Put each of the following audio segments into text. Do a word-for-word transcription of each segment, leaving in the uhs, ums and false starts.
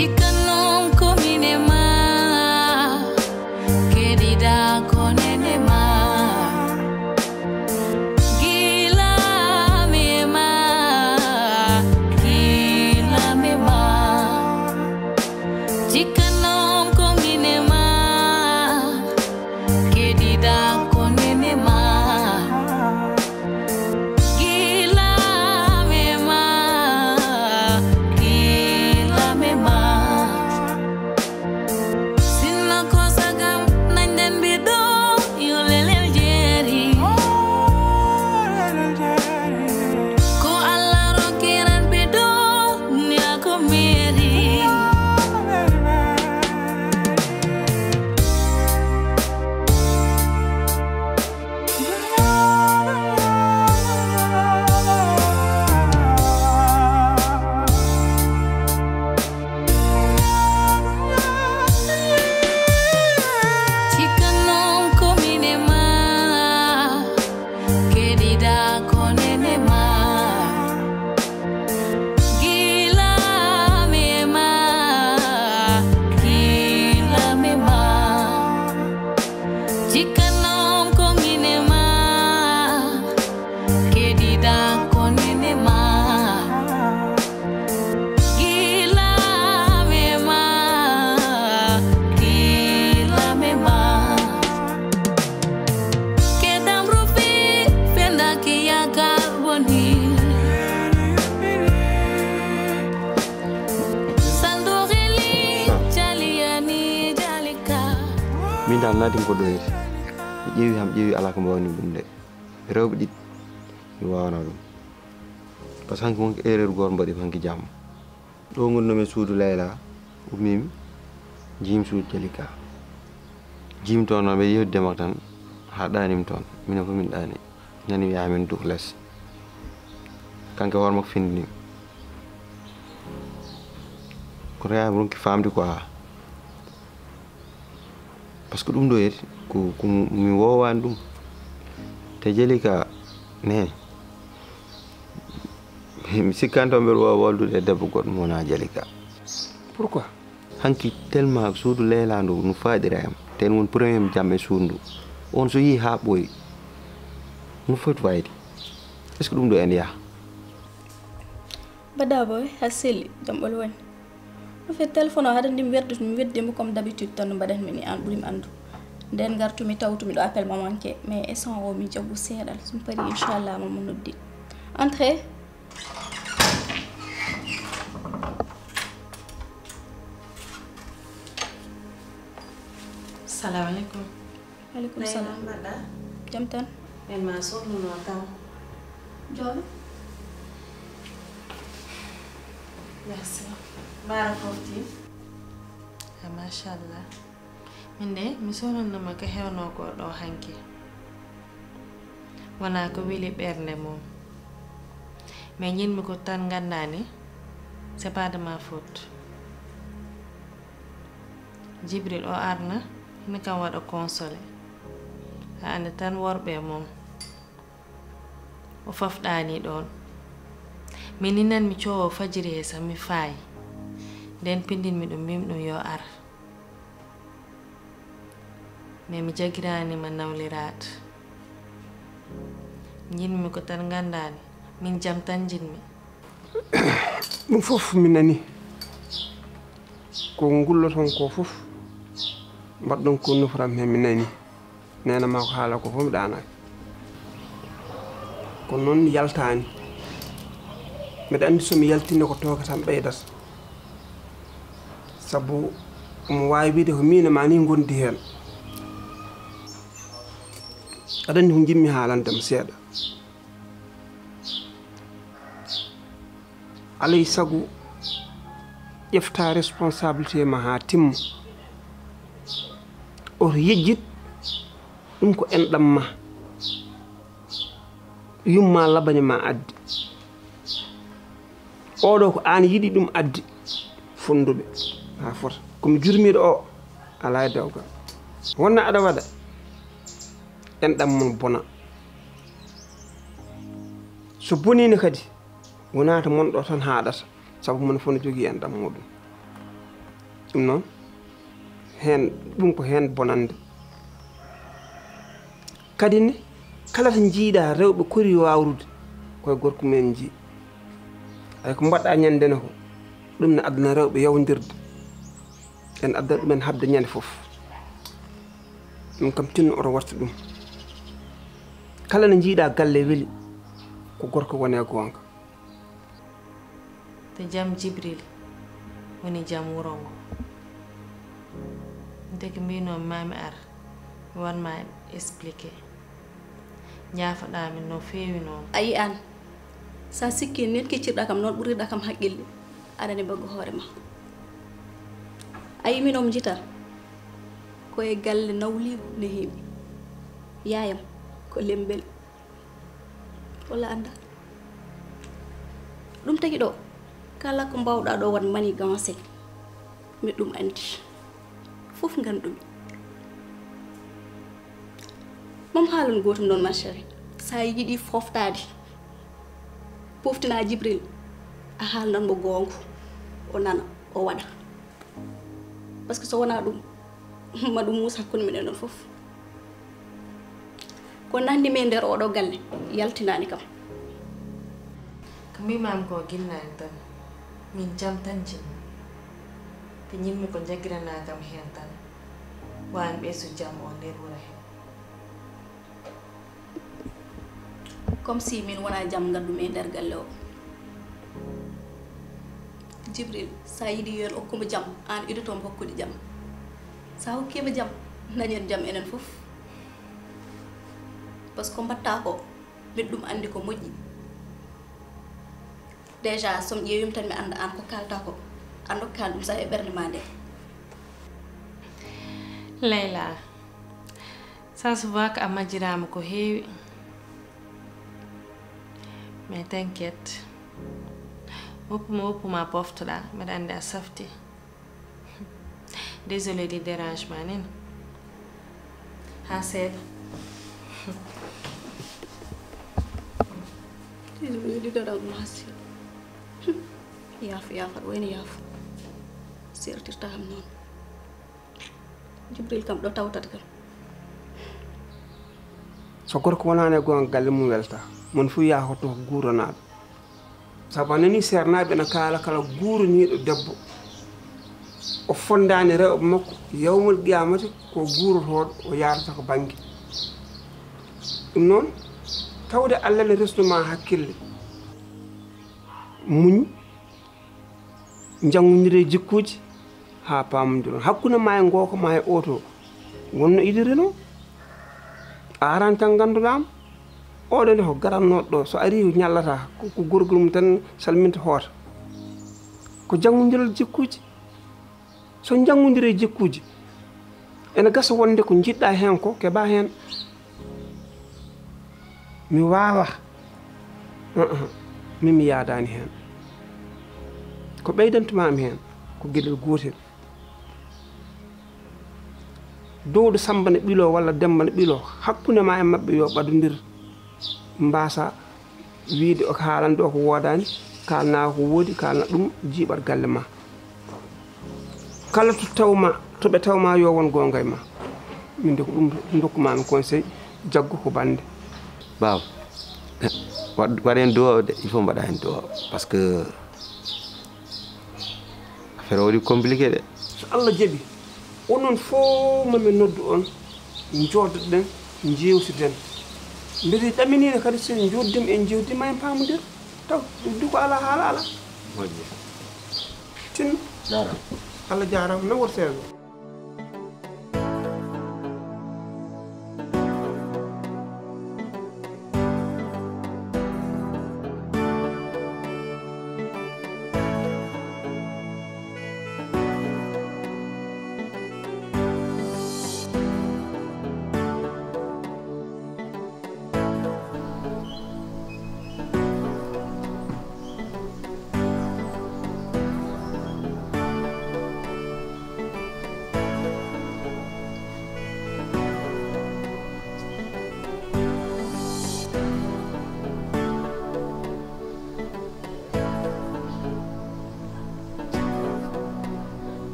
Ikka non ko mine ma, keɗiɗa ko nene ma. Gila me ma, gila me ma. Jikka non ko mine ma, keɗiɗa ko nene ma. Gila me ma, gila me ma. Sinno ko sagam, nañ den bi do, yu lelel jeri. Ko Allah rokiran bi do, nya ko meri. Jikka non ko mine ma, keɗiɗa ko nene ma. Gila me ma, gila me ma. Jikka non ko mine ma, keɗiɗa ko nene ma. Gila me ma, gila me ma. Kedam rufi, fenda ki yagar boni. Sandorili, jaliani, jalika. Min dal naati ko ɗoyri. Mi ƴeewi ham ƴeewi alaa ko mbawmi ɗum de. Rewɓe ɗiɗi mi waawano ɗum. Par ce que hanki wonko erreur gooto mbaɗi hanki jamma. Ɗo ngonnomi e suudu Layla, ummimi, jiimi suudu Jalika. Jiimi toon noon mbeɗa yewtidde makko tan haa ɗaanimi toon. Minen fof min ɗaani. Nani wiya amin duk les. Kanko e hoore makko findinimi. Kono yaa mi ronki famde quoi. Par ce que ɗum ɗo yeti ko ko mi wowani ɗum. Te Jalika ne mi sikkanto mbeɗa wawa waldude e debbo goɗɗo mo wona Jalika. Pourquoi? Hanki tellement suudu Layla ndu no faɗira em. Ten won premier jam e suudu ndu. On so yi ha ɓoyi. No foti wayde? Est ce que ɗum ɗo en yaha? Mbaɗa boy, ha selli, jam ɓolo woni. No fe téléphone o haɗa ndim werdude, mi weddimo comme d'habitude tan no mbaɗatmi ni, an ɓurimi andu. Nden gartumi tawtumi ɗo appel ma manqué, mais instant o mi jaggu seeɗa, so mi pari inchallah ma mo noddi. Entrée. Salamu aleykum. Aleykum salam. Mbaɗa? Jam tan. En ma sonnuno taw. Jooɗo. Merci. Mbaɗa fofti? Ah, machallah. Min de mi sonannoma ko hewno ko ɗo hanki. Wona ko weli ɓernde mum. Mais ñinmi ko tan nganndaani, c'est pas de ma faute. Jibril o arna hino kam waɗa consolé. A andi tan worɓe e mum. O fafɗaani ɗoon. Min ni nan mi coowo fajiri he sah mi faayi. Nden pindinmi ɗum mbimi ɗum yo ar. Mais mi jagiraani ma nawliraade. Njiɗmi ko tan nganndaani, min jam tan njiɗmi. Ɗum fof mi nani. Ko ngulloton ko fof mbaɗɗon ko nufram he mi nani. Neena ma ko haala ko fof mi ɗaanaaki. Kono noon yaltaani. Mbeɗa anndi so mi yaltiino ko tooke tan ɓeydata. Sabu omo waawi wiyde ko miin e ma nii ngondi heen. Aɗa anndi ko njiɗmi haalande ma seeɗa. Alaa e sago ƴefta responsabilité ma haa timma. Oto yejjit ɗum ko enɗam ma. Yumma labani ma addi. Oɗo ko an yiɗi ɗum addi. Fonduɓe haa fota. Ko mi jurmiiɗo o alaa e dewgal. Wonna aɗa waɗa enɗam mon bona. So boniino kadi wonaa to mon ɗo tan haaɗata. Sabu mon fof no jogii enɗam muɗum. Ɗum noon, heen, ɗum ko heen bonannde. Kadi ne, kala to njiiɗaa rewɓe kori wawrude, koye gorko mumen njii. Ay ko mbaɗɗa ñande ne ko, ɗum ne addana rewɓe yawdirde. En adda ɗumen haɓde ñande fof. Ɗum kam tinno oto waɗtu ɗum. Kala ne njiiɗaa galle weli, ko gorko woni e goonga. Te jam Jibril woni jam wuro ngo. Ndeke mbinoo mi maa mi ar, mi waɗ ma expliqué. Ñaafoɗaa mi no feewi noon. A yi'aan, so a sikkii nen keccirɗaa kam, noon ɓurirɗaa kam haqqille, aɗa ne baggo hoore ma. A yii min omo njitar, ko e galle nawliigu ne heewi. Yaayam ko lembel. Walla anndaa. Ɗum tagi ɗo, kala ko mbaawɗaa ɗo waɗ manigancé, mi ɗum anndi. Fof nganndu-mi. Mom haalon gootum noon, ma chérie. So a yiɗi fooftaade, poftinaa Jibril, a haalnan mo goonga, o nana, o waɗa. Parce que so wonaa ɗum, ma ɗum muus hakkunde men en ɗon fof. Ko nanndi mi e nder oɗo galle, yaltinaani kam. Ko mbiimaami ko ginnani tan, min jam tan njiɗmi. Ko njiɗmi ko njaggiranaa kam heen tan, waawi ɓeysu jam o nder wuro hee. Comme si min wonaa jam ngaddumi e nder galle o. Jibril, so a yiɗi yo en okku mo jam, aan idoto mo hokkude jam. So a hokkii mo jam, dañen jam enen fof. Parce que ko mbaɗtaa ko, mbiɗa ɗum anndi ko moƴƴi. Déjà, so mi ƴeewii mo tan mi annda aan ko kaaltaa ko, a ndokkaani ɗum sax e ɓernde ma nde. Leyla, ça se voit que a majjiraama ko heewi. Mais t'inquiète. Woppu ma, woppu ma poftoɗaa, mbeɗa anndi a safti. Désolé ɗi dérangement nen. Haa seeɗa. Désolé ɗi dérangement haa seeɗa. Yaafo, yaafo, aɗa wayno yaafo. Seertirta kam noon. Jibril kam ɗo tawtata kam. So gorko wonaani e goonga, galle mum weltaa. Mon fof yaha hoto guuranaaɗo. Sabu a nanii seernaaɓe ena kaala, kala guuraniiɗo debbo, o fonndaani rewɓe makko, yawmal qiyaamati ko guurotooɗo, o yahrata ko bannge. Ɗum noon, tawde Allah ne resnoo ma hakkille, muñ, njanngondiree jikkuuji haa paamondiron. Hakkunde ma e ngooko ma e oto, wonno idirinoo. A arani tan ngannduɗaa mo. Oɗo ne ko garannooɗo ɗo, so arii o ñallataa, ko, ko gorgol mum tan salminta hoota. Ko janngondiral jikkuuji. So njanngondiree jikkuuji, ene gasa wonde ko njiɗɗaa heen ko keɓaa heen. Mi waawaa. Ahan, min mi yaadaani heen. Ko ɓeydantu-maa-mi heen, ko geɗel gootel. Dowɗo Sammba ne ɓiloo walla Demmba ne ɓiloo, hakkunde ma e maɓɓe yo ɓadondir, mbaasa wiyde o haalande o ko woodaani, kaalnaa ko woodi, kaalna ɗum jiiɓat galle ma. Kala to taw ma, to ɓe taw ma yo won goonga e ma. Min de ko ɗum ndokku-maa-mi conseil, jaggu ko bannde. Baaba, waɗ-, waɗen duwaaw de, il faut mbaɗa heen duwaaw, parce que affaire o waɗi compliqué de. So Allah jaɓi, onon fof ma mi noddu on, njoodoɗen, njeewtiden. Mbeɗa ɗaminii ne kadi so en njooddima, en njeewtidima en paamondir. Taw, ɗum du ko alaa haala alaa. Moƴƴi. Tinno. Jaaraama. Allah jaaraama, na worteego.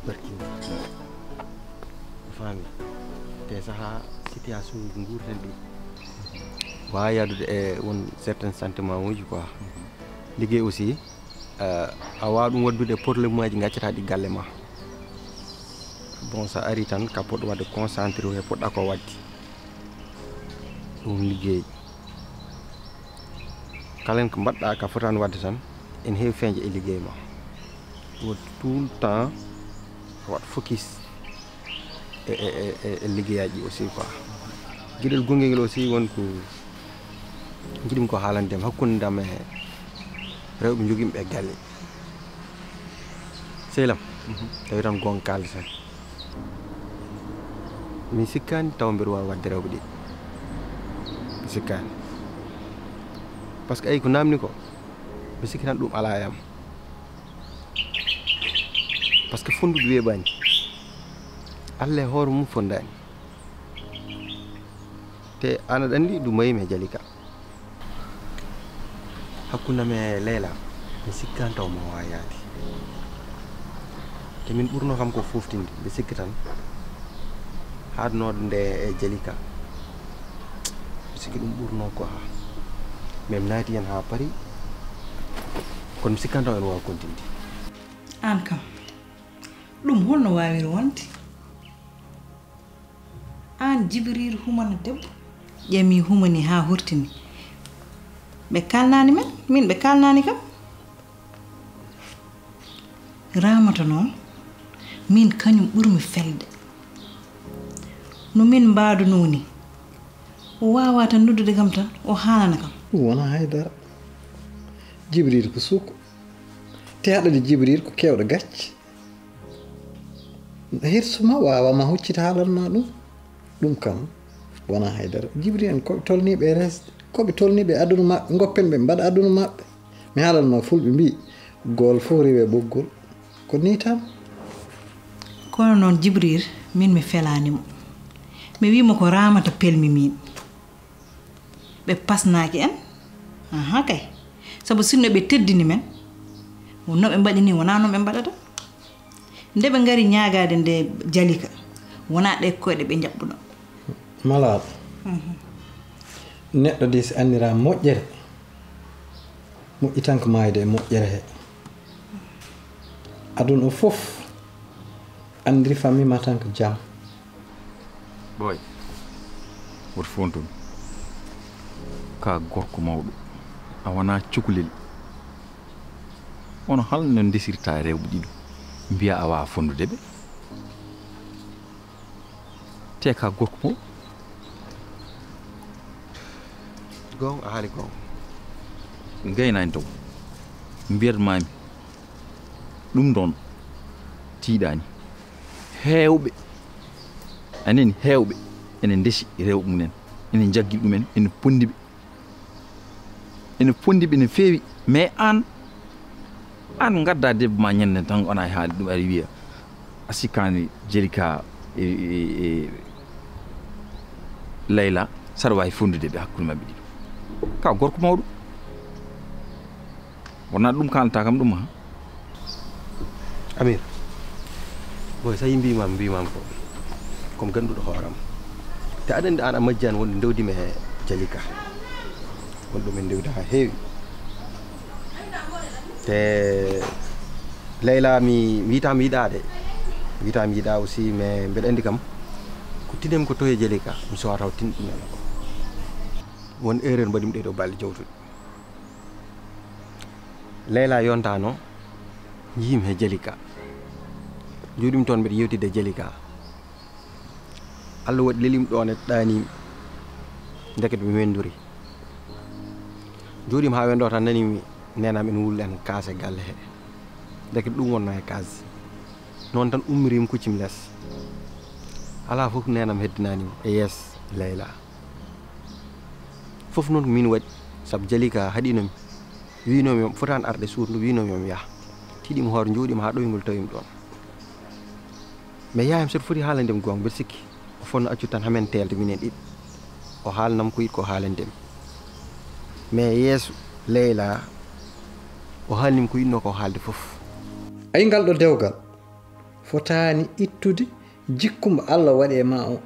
Barkinde. Faami. Te saha situation uji nguurten ɗi. Waawi yahdude e won certains sentiments uji quoi. Liggey aussi, eh, a waawa ɗum waddude e problème uji ngaccata ɗi galle ma. Bon, so a ari tan ka poɗɗo wadde concentré he poɗɗa ko wadde. Ɗum liggey. Kala ko mbaɗɗa ka fotaani wadde tan, ene heewi feeñde e liggey ma. Woto tout le temps waɗ focus e, e, e, e, e liggeyaaji aussi quoi. Geɗel gonngel ngel aussi won ko njiɗmi ko haalande ma hakkunde am e rewɓe jogiiɓe galle. Sehil am, tawi tan goonga kaalde tan. Mi sikkaani taw mbeɗa waawi waɗde rewɓe ɗiɗi. Mi sikkaani. Par ce que ay ko naamni ko, mi sikki tan ɗum alaa e am. Par ce que fonndude weeɓaani. Allah e hoore mum fonndaani. Te aan aɗa anndi ɗum mayi mi e Jalika. Hakkunde am e Leyla, mi sikkaani taw mo waawi yahde. Te min ɓurno kam ko foftinde, mi sikki tan. Haaɗnooɗo nde e Jalika, mi sikki ɗum ɓurno ko haa. Min naati heen haa paari, kono mi sikkaani taw ene waawi kontinde. Aan kam, ɗum holno waawiri wonde? Aan Jibril humana debbo? Ƴami humani haa hurtini. Ɓe kaalnaani men, min ɓe kaalnaani kam. Raamata noon, min kañum ɓurmi felde. No min mbaadunoo ni, o waawaa tan noddude kam tan, o haalana kam. Ɗum wonaa hay dara. Jibril ko suko. Te aɗa anndi Jibril ko keewɗo gacce. Hirsu ma waawa ma huccita haalan ma ɗum. Ɗum kam wonaa hay dara. Jibril en ko ɓe tolniiɓe e resde, ko ɓe tolniiɓe e aduna maɓɓe, ngoppen ɓe mbaɗa aduna maɓɓe. Mi haalan ma fulɓe mbii, gool fof riiwe ɓoggol. Ko nii tan. Kono noon Jibril, min mi felaani mo. Mi wii mo ko Raamata pelmi min. Ɓe pasnaaki en. Aha kay. Sabu sinno ɓe teddini men, no ɓe mbaɗi ni wonaa noon ɓe mbaɗata. Nde ɓe ngari ñaagaade nde Jalika, wonaa ɗe koyɗe ɓe njaɓɓuno. Malaaɗo. Mhm. Neɗɗo de si anndiraa moƴƴere, moƴƴi tan ko maayde e moƴƴere he. Aduna o fof anndiri fammi ma tan ko jam. Ɓooy, woto fontun. Ka gorko mawɗo, a wonaa cukalel. Kono hol no ndesirta rewɓe ɗiɗo, mbiya a waawa fonndude ɓe? Te ka gorko mawɗo. Goonga, a haali goonga. Gaynaani taw. Mbiyat maami. Ɗum ɗoon tiiɗaani. Heewɓe, a nani, heewɓe ene ndesi rewɓe mum en, ene njaggi ɗum en, ene ponndi ɓe. Ene ponndi ɓe no feewi, mais aan, aan ngadda debbo ma ñande tan, wona e haali ɗum, aɗa wiya a sikkaani Jalika e, e, e Layla, saɗa waawi fonndude ɓe hakkunde maɓɓe ɗiɗo. Ka gorko mawɗo. Wonaa ɗum kaalata kam ɗum, ha? Amir, boy, so yimɓe mbiimaama, mbiimaama ko, ko mi gannduɗo hooram. Te aɗa anndi aan a majjani wonde ndewdi mi e Jalika. Won ɗo min ndewdi haa heewi. Te Layla mi wiyataa mi yiɗaa de. Wiyataa mi yiɗaa aussi, mais mbeɗa anndi kam, ko tinemi ko to e Jalika, mi sowata o tinɗi men ko. Won erreur mbaɗimi ɗee ɗoo balɗe jowtuɗe. Layla yontaano, njiimi he Jalika. Njoɗimi toon mbeɗa yewtidde e Jalika. Allah waɗi lelimi ɗoon e ɗaanimi. Ndekete mi wendori. Njoɗimi haa wendo tan nanimi neenam ene wulla en kaas e galle he. Ndekete ɗum wonno e kaas. Noon tan ummirimi kuccimi les. Alaa fof neenam heddinanimi e yees Layla. Fof noon ko min waɗi, sabu Jalika haɗiino mi. Wiino mi fotaani arde suudu ndu, wiino mi yo mi yah. Tiiɗimi hoore, njoɗimi haa ɗoyngol tawimi ɗoon. Mi yahi mi saɗa foti haalande mi goonga, mbeɗa sikki o fotno accude tan haa men teelta minen ɗiɗo. O haalnam ko yiɗi ko haalande mi. Mais yeeso Layla, o haalnimi ko yiɗno ko haalde fof. Ay ngal ɗo dewgal. Fotaani ittude jikku mbo Allah waɗi e ma o,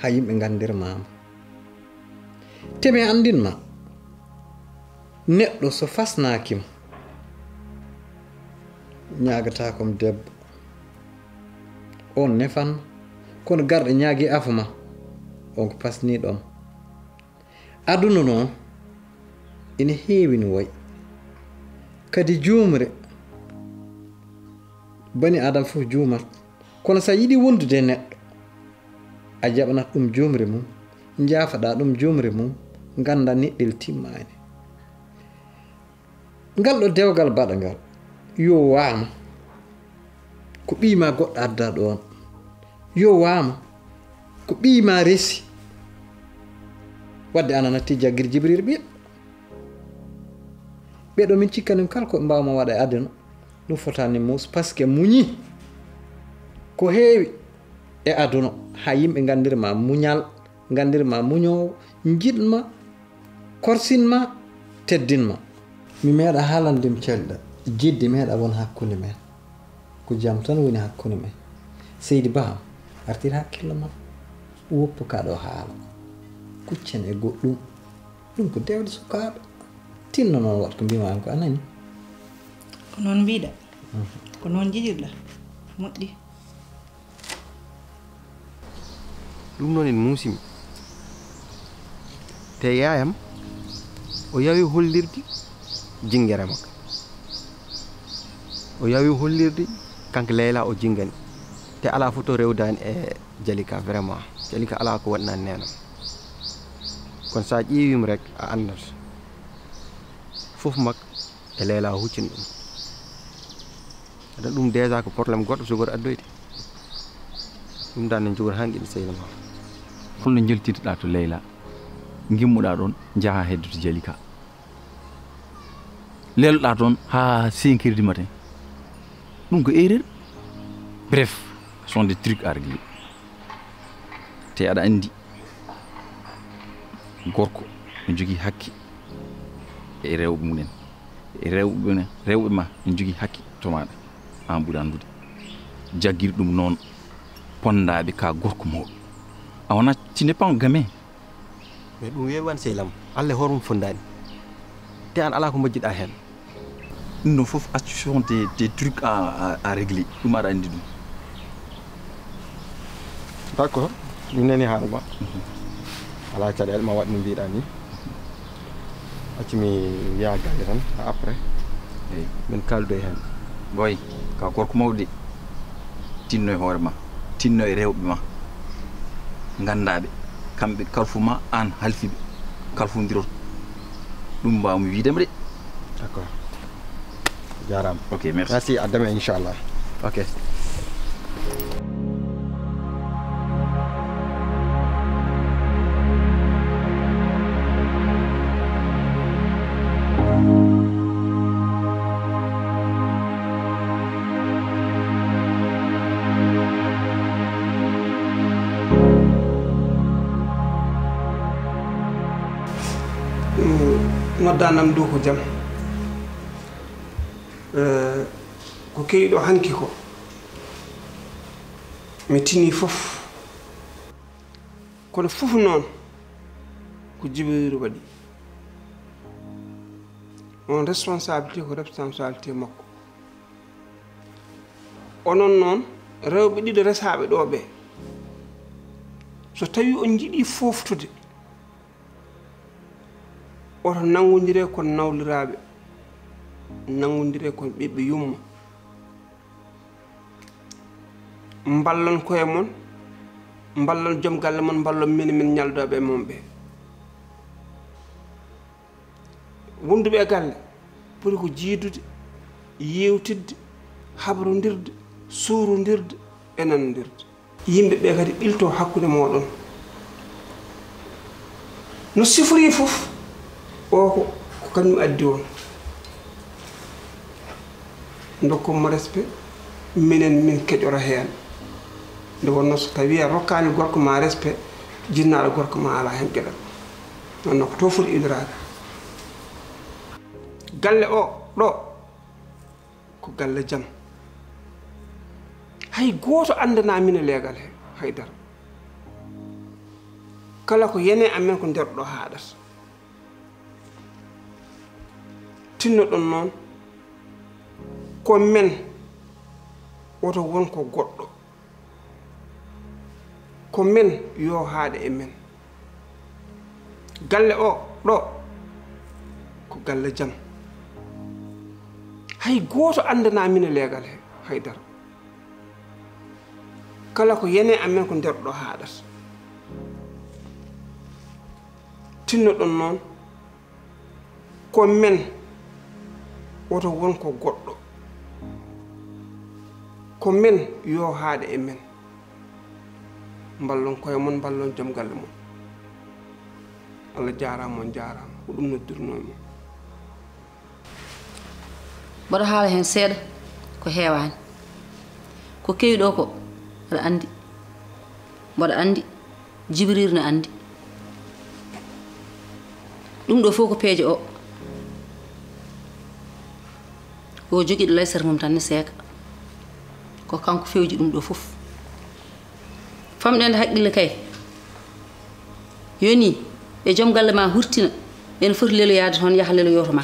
haa yimɓe nganndir ma mo. Te mi anndin ma, neɗɗo so fasnaaki ma, ñaagataako mo debbo, on nefan ma. Kono garɗo ñaagi afo ma, on ko pasniiɗo mo. Aduna noon ina heewi no wayi. Kadi juumre, bani Aadama fof juumat. Kono so a yiɗi wondude e neɗɗo, a jaɓanat ɗum juumre mum, njaafaɗa ɗum juumre mum, ngannda neɗɗel timmaani. Ngal ɗo dewgal baɗa ngal, yo waama ko ɓiy ma goɗɗo adda ɗoon, yo waama ko ɓiy ma resi. Wadde ana natti jaggir Jibril ɓiya. Ɓeɗo min cikkani kala ko mbawma waɗa e aduna, ɗum fotani muus, parce que muñi ko heewi e aduna, ha yimɓe ngandira ma muñal, ngandira ma muñoowo, njiɗ ma, korsin ma, teddin ma. Mi meeɗa haalande mi calɗa, jidde meeɗa won hakkunde men. Ko jam tan woni hakkunde men. Seydi Ba, artir hakkillo ma. Woppu ka ɗo haala. Kuccen e goɗɗum. Ɗum ko dewde sukaaɓe. Tinno noon waɗ ko mbima an ko a nani. Ko noon mbiɗa. Ko noon jiɗirɗa. Moƴƴi. Ɗum noon en muusimi. Te yaayam o yawi hollirde jingere makko. O yawi hollirde kanko Leyla o jingani. Te alaa fof to rewdaani e Jalika vraiment. Jalika alaa ko waɗnaani neenam. Kono so a ƴeewii mo rek a anndat. Fof makko e Leyla o huccini ɗum. Aɗa ɗum déjà ko problème goɗɗo sogor addoyde. Ɗum daan ne jogor hanqi ɗo seyna ma. Holno njaltintoɗaa to Leyla, ngimmuɗaa ɗoon, njahaa hedde to Jalika, leloɗaa toon haa cinq heures du matin? Ɗum ko erreur. Bref, ce sont des trucs à régler. Te aɗa anndi gorko no jogii hakke e rewɓe mum en, e rewɓe rewɓe ma no jogii hakke to maaɗa. Aan ɓuri anndude. Jaggir ɗum noon, ponndaaɓe ka gorko mawɗo. A wonaa, tu n'es pas un gamin. Mais ɗum weeɓani sehil am. Allah e hoore mum fonndaani. Te aan alaa ko majjiɗaa heen. Ɗum ɗon fof accu sont des, des trucs à, à, à régler. Ɗum aɗa anndi ɗum. D'accord, mi nani haala ma. Alaa caɗeele, ma waɗ no mbiɗa ni. Accu mi yaha galle tan, après. Eyi. Min kaldoy heen. Boy, ka gorko mawɗo de. Tinno e hoore ma, tinno e rewɓe ma, nganndaa ɓe, kamɓe kalfu ma, aan halfi ɓe, kalfondiroto. Ɗum mbaawmi wiide ma de. D'accord. Jaaraama. Ok, merci. Merci, a demain inchallah. Ok. Noddanam ɗo ko jam. Ko kewi ɗo hanki ko mi tini fof. Kono fof noon ko Jibril waɗi. On responsabilité ko responsabilité makko. Onon noon rewɓe ɗiɗo resaaɓe ɗo ɓe, so tawi on njiɗi fooftude, oto nanngondire kon nawliraaɓe, nanngondire kon ɓiɓɓe yumma. Mballon koye mon, mballon joom galle mon, mballon min, min ñaldoɓe e mon ɓe. Wonduɓe e galle poti ko jiidude, yewtidde, habrondirde, suurondirde e nanondirde. Yimɓe ɓe kadi ɓilto hakkunde mooɗon. No sifori fof, o ko, ko kañum addi on. Ndokkon mo respect, minen min keƴora heen. Nde wonnoo so tawii a rokkaani gorko ma respect, jinnaaɗo gorko ma alaa heen geɗal. Noon ko to foti iwdiraade. Galle o ɗo ko galle jam. Hay gooto anndanaa mina leegal he hay dara. Kala ko yani e amen ko nder ɗo haaɗata. Tinnoɗon noon ko men, woto won ko goɗɗo. Ko men yo haaɗe e men. Galle o ɗo ko galle jam. Hay gooto anndanaa mina leegal he hay dara. Kala ko yani e amen ko nder ɗo haaɗata. Tinnoɗon noon ko men, woto won ko goɗɗo. Ko men yo haaɗe e men. Mballon koye mon, mballon joom galle mon. Allah jaaraama, on jaaraama. Ko ɗum noddirnoomi mon. Mboɗo haala heen seeɗa ko heewaani. Ko kewi ɗo ko aɗa anndi. Mboɗo anndi, Jibriil ne anndi. Ɗum ɗo fof ko peeje o. Ko jogiiɗo laysat mum tan ne seeka. Ko kanko fewji ɗum ɗo fof. Famɗeende haqqille kay, yoni e joom galle ma hurtina, ene foti leloyaade toon, yaha leloyoo to ma.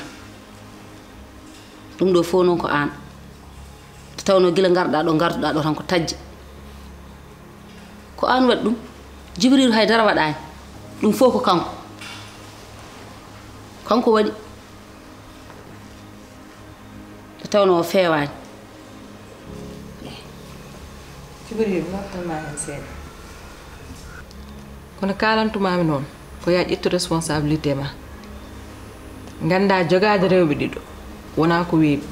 Ɗum ɗo fof noon ko aan. Nde tawnoo gila ngarɗaa ɗo, ngarduɗaa ɗo tan ko tajja. Ko aan waɗi ɗum. Jibriilu hay dara waɗaani. Ɗum fof ko kanko. Kanko waɗi. Nde tawnoo o feewaani. Jibriilu, moftan ma heen seeɗa. Kono kaalantumaami noon ko yaa ƴettu responsabilité ma. Nganndaa jogaade rewɓe ɗiɗo wonaa ko weeɓi.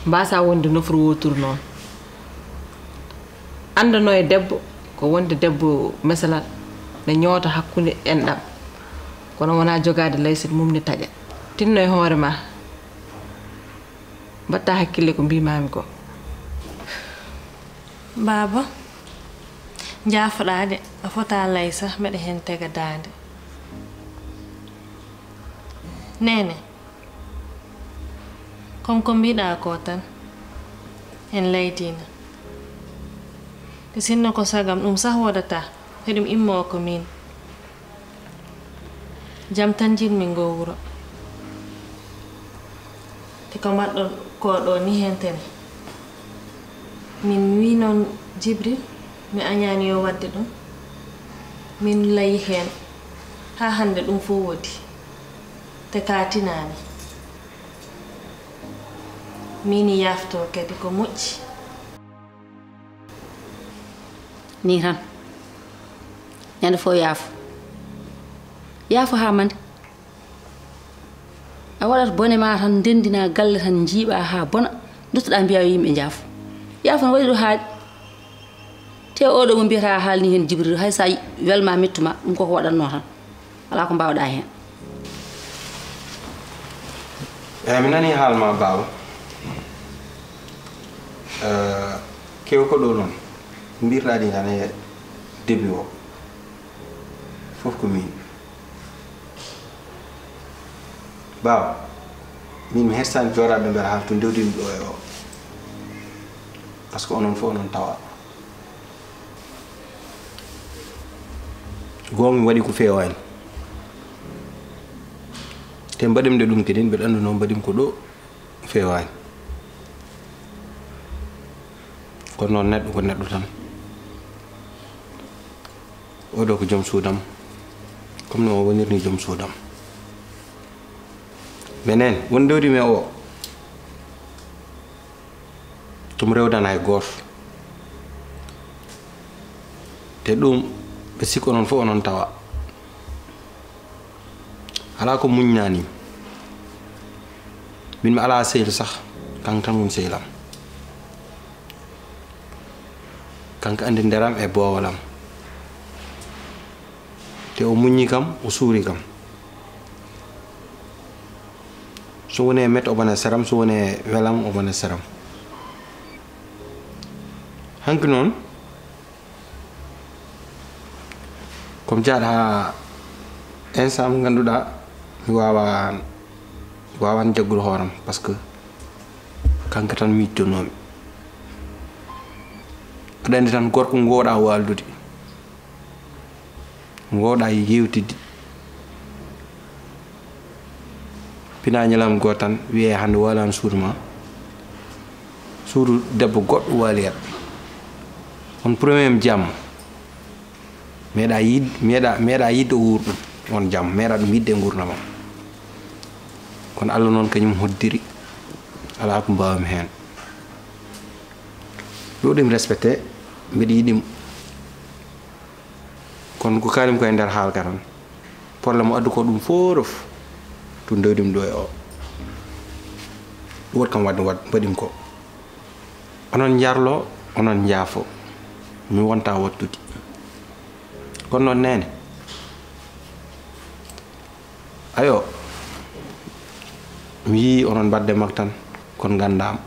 Mbaasaa wonde nofru wooturu noon. Anndanoo e debbo ko wonde debbo mesalal ne ñoota hakkunde enɗam, kono wonaa jogaade laysit mum ne taƴa. Tinno e hoore ma, mbaɗtaa hakkille ko mbiimaami ko. Baaba, njaafoɗaa de, a fotaa laysa, mbeɗa heen tega daande. Neene, comme ko mbiɗaa ko tan, en laydiino. Te sinno ko sagam ɗum sah woodata, heɗum immoo ko miin. Jam tan njiɗmi ngoo wuro. Te ko mbaɗɗon koo ɗoo nii heen tene. Miin mi wii noon Jibril, mi añaani yo waɗde ɗum. Miin layi heen haa hannde ɗum fof woodi. Te kaa tinaani. Miin yaaftoo kadi ko moƴƴi. Nii tan. Ñande fof yaafo. Yaafo haa mande. A waɗat bone ma tan, ndenndina galle tan, njiiɓa haa bona, nduttoɗa mbiya yo yimɓe njaafo. Yaafo no waɗi ɗo haaɗi. Te oɗo mo mbiyata a haalni heen Jibril, hay sa welma mettuma, ɗum koko waɗatno tan. Alaa ko mbaawɗa heen. Eyi, mi nanii haal ma, baaba. Eh, kew ko ɗo noon. Mbirɗa ɗi tan e début o. Fof ko miin. Baaba, miin mi hersani jooɗaade ɓe mbeɗa haaltu ndewdi ɗum ɗo e o. Par ce que onon fof onon tawa. Goonga mi waɗi ko feewaani. Te mbaɗimde ɗum kadi, mbeɗa anndi noon mbaɗim ko ɗo feewaani. Kono noon neɗɗo ko neɗɗo tan. Oɗo ko joom suudam. Comme no o wonirni joom suudam. Menen, won ndewdi mi o. Tum rewdana hay gooto. Te ɗum ɓe sikko onon fof onon tawa. Alaa ko muñnani. Min mi alaa sehil sax, kanko tan woni sehilam. Kanko anndi nderam e boowalam. Te o muññi kam, o suuri kam. So woni e met omo na seram, so woni e welam omo na seram. Hanki noon, komi jaaɗo haa instant mo ngannduɗaa mi waawaa mi waawaa jaggude hooram, par ce que kanko tan miijtonoomi. Aɗa anndi tan, gorko ngooɗaa waaldude, ngooɗaa yeewtidde. Pinaa ñalawma gooto tan, wiyee hannde waalaano suudu maa. Suudu debbo goɗɗo waaliyat. On premier am jamma. Meeɗaa yiɗ-, meeɗaa, meeɗaa yiɗde o wuur ɗum, on jamma. Meeɗaa ɗum yiɗde e nguurndam am. Kono Allah noon kañum hoddiri. Alaa ko mbaawmi heen. Ɗo ɗum respecté, mbiɗa yiɗi mo. Kono ko kaalim ko e nder haala ka tan. Problème o addu ko ɗum fof, ɗum ndoyɗum ɗo e o. Ɗum waɗi kam waɗde, waɗ-, mbaɗim ko. Onon njarlo, onon njaafo. Mi wonta wattude. Kono noon, neene, ayo, mi yii onon mbaɗde mak tan, kono nganndaama.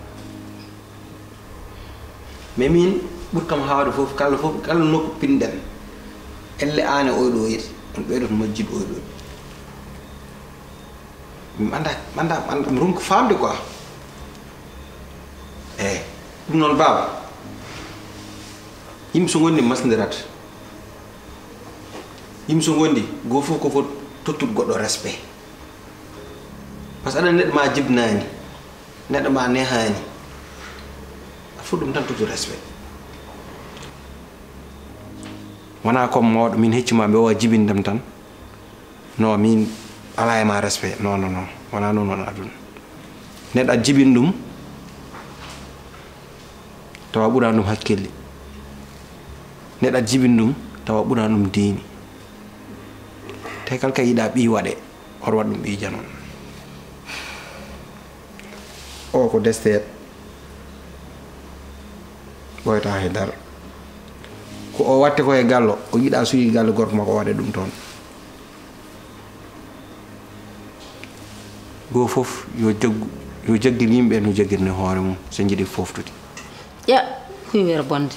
Mais min, ɓuri kam haawde fof, kala fof, kala nokku pinɗen, elle aan e oɗo yeti, on ɓeydoto majjude oɗo. Mi annda, mi annda, mi annda, mi ronka faamde quoi. Eey, ɗum noon, baaba, yimɓe so ngondi, masndirat. Yimɓe so ngondi, gooto fof ko foti tottude goɗɗo respect. Par ce que aɗa anndi, neɗɗo ma jibinaani, neɗɗo ma nehaani, a foti ɗum tan tottude respect. Wonaa comme mawɗo, min hecci ma, ɓe wawa jibinde ɗum tan. Non, min alaa e ma respect. Non, non, non. Wonaa noon woni aduna. Neɗɗo a jibin ɗum, tawa ɓuran ɗum hakkille. Neɗɗo a jibin ɗum, tawa ɓuran ɗum diini. Te kala ka yiɗa ɓiy waɗe, hoto waɗ ɗum ɓiy janon. O ko desteet. Ɓoyta hay dara. Ko o watte ko e gallo, o yiɗa suuyi galle gorko makko, o waɗe ɗum toon. Goo fof yo jaggu, yo jaggir yimɓe no jaggirni hoore mum, so njiɗi fooftude. Ƴa, kuy wero bonde.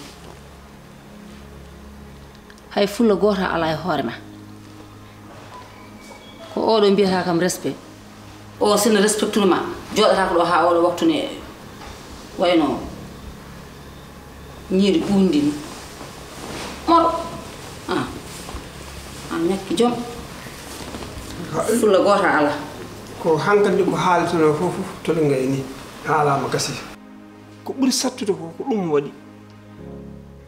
Hay fulla gooto alaa e hoore ma. Ko oɗo mbiyata kam respect. O sino respectude ma, jooɗata ko ɗo haa oɗo waktu ne wayno ñiiri ɓuundi ni. Moro. Ah. A ñakki jom. Fulla gooto alaa. Ko hankadi ko haalitono fof, fof to ɗum ngayni. Haalaama gasi. Ko ɓuri sattude ko, ko ɗum waɗi.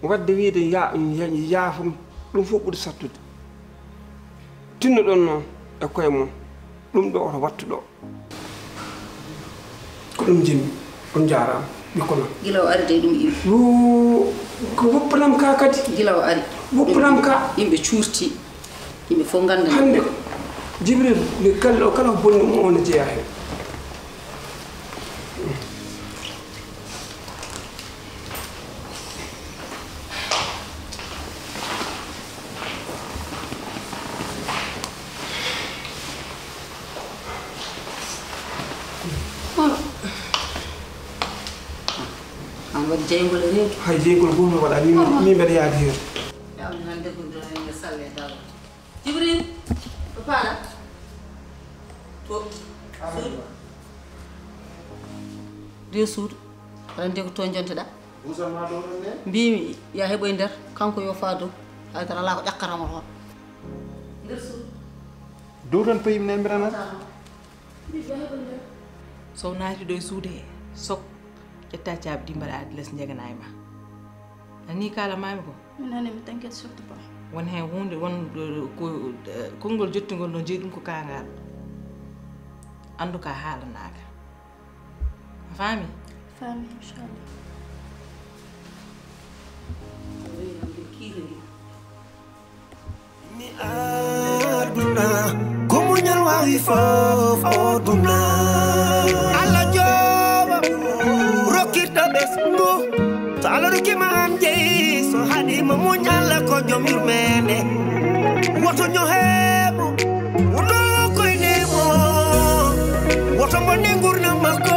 Waɗde wiyde ya-, ya-, yaafam, ɗum fof ɓuri sattude. Tinno ɗon noon e koye mon, ɗum ɗo oto wattu ɗo. Ko ɗum jinmi, on njaaraama, ɓikkon am. Gila o ari de ɗum iwi. Yo, ko woppanam ka kadi. Gila o ari. Woppanam ka. Yimɓe cuurti, yimɓe fof ngannda. Hannde, Jibril, mi kala, kala ko bonni ɗum, on ne jeyaa heen. An waɗi jeyngol e reedu. Hay jeyngol gooto mi waɗa, min, min mbeɗa yaadi heen. Yawni hannde ko ɗo en salle dal. Jibril, to paɗa. To suudu. Nde suudu. Aɗa anndi ko toon jonteɗaa? Mbimi ya heɓoy nder, kanko yo faa dow. Hay tan alaa ko ƴakkatamo toon. Nder suudu. Dow tan payim ne mbirana. So naati ɗo e suudu he, sok ƴetta caabi ɗi mbaɗa addi les njeganaay ma. Ani kala mami ko? Mi nani mi, t'inquiète surtout pas. Won heen huunde, won, eh, ko, eh, konngol jottungol no jeyi ɗum ko kangal. Anndu ka haalanaaka. A faami? Faami, inchallah. Ni aduna, ko muñal wawi fof o duna. Allah jooɓo, rokkirɗo ɓesngu. So Allah rokkima an jeyi, so haɗima muñ, Allah ko joom yurmende. Woto ñoheɓo, woto koyne mo, woto bonne gurdam makko.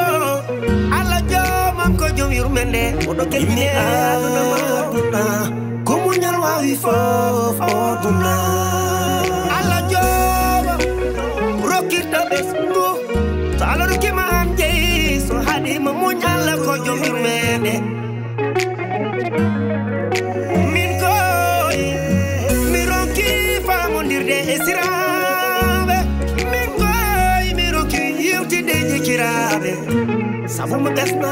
Allah joomam ko joom yurmende, oɗo keɓi aduna ma. Ko muñal wawi fof o duna. Allah jooɓo, rokkirɗo ɓesngu. So Allah rokkima an jeyi, so haɗima muñ, Allah ko joom yurmende. Min koy, mi ronki faamondirde e siraaɓe. Min koy, mi ronki yewtinde jikiraaɓe. Sabu mo ɓesna.